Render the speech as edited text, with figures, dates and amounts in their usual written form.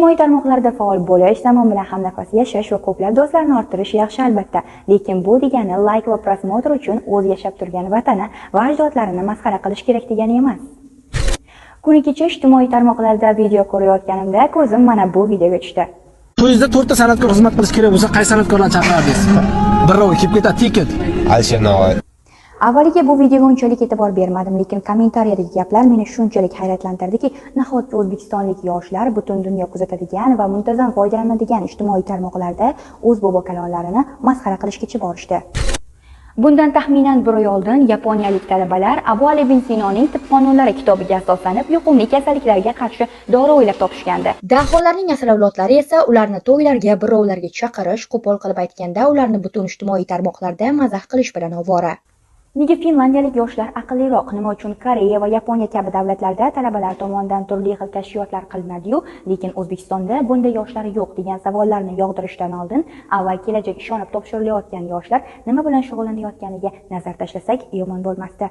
Ijtimoiy tarmoqlarda faol bo'lish, zamon bilan hamnafas yashash va ko'plab do'stlarni orttirish yaxshi albatta. Lekin bu degani layk va просмотр uchun o'z yashab turgan vatani va ajdodlarini masxara qilish kerak degani emas. Kuni kecha ijtimoiy tarmoqlarda video ko'rayotganimda ko'zim mana bu videoga tushdi. To'yingizda to'rtta san'atkor xizmat qilish kerak bo'lsa, qaysi san'atkorlarni chaqirardingiz? Birrovga kelib ketadi, ticket. Alisher Navoiy. Avvaliga bu videoga unchalik e'tibor bermadim, lekin kommentariyadagi gaplar meni shunchalik hayratlantirdiki, nahotki o'zbekistonlik yoshlar butun dunyo kuzatadigan va muntazam foydalanadigan ijtimoiy tarmoqlarda o'z bobo kalonlarini masxara qilishgacha borishdi. Bundan taxminan bir oy oldin yaponiyalik talabalar Abu Ali ibn Sinoning tib qonunlari kitobiga asoslanib yuqumli kasalliklarga qarshi dori o'ylab topishgandi. Daholarning asl avlodlari esa ularni to'ylarga, birovlarga chaqirish, qo'pol qilib aytganda, ularni butun ijtimoiy tarmoqlarda mazax qilish bilan ovora. Nega finlandiyalik yoshlar aqlliroq? Nima uchun Koreya va Yaponiya kabi davlatlarda talabalar tomonidan turli xil kashfiyotlar qilinadi-yu, lekin O'zbekistonda bunday yoshlar yo'q degan savollarni yog'dirishdan oldin avval kelajak ishonib topshirilayotgan yoshlar nima bilan shug'ullanayotganiga nazar tashlasak yomon bo'lmasdi.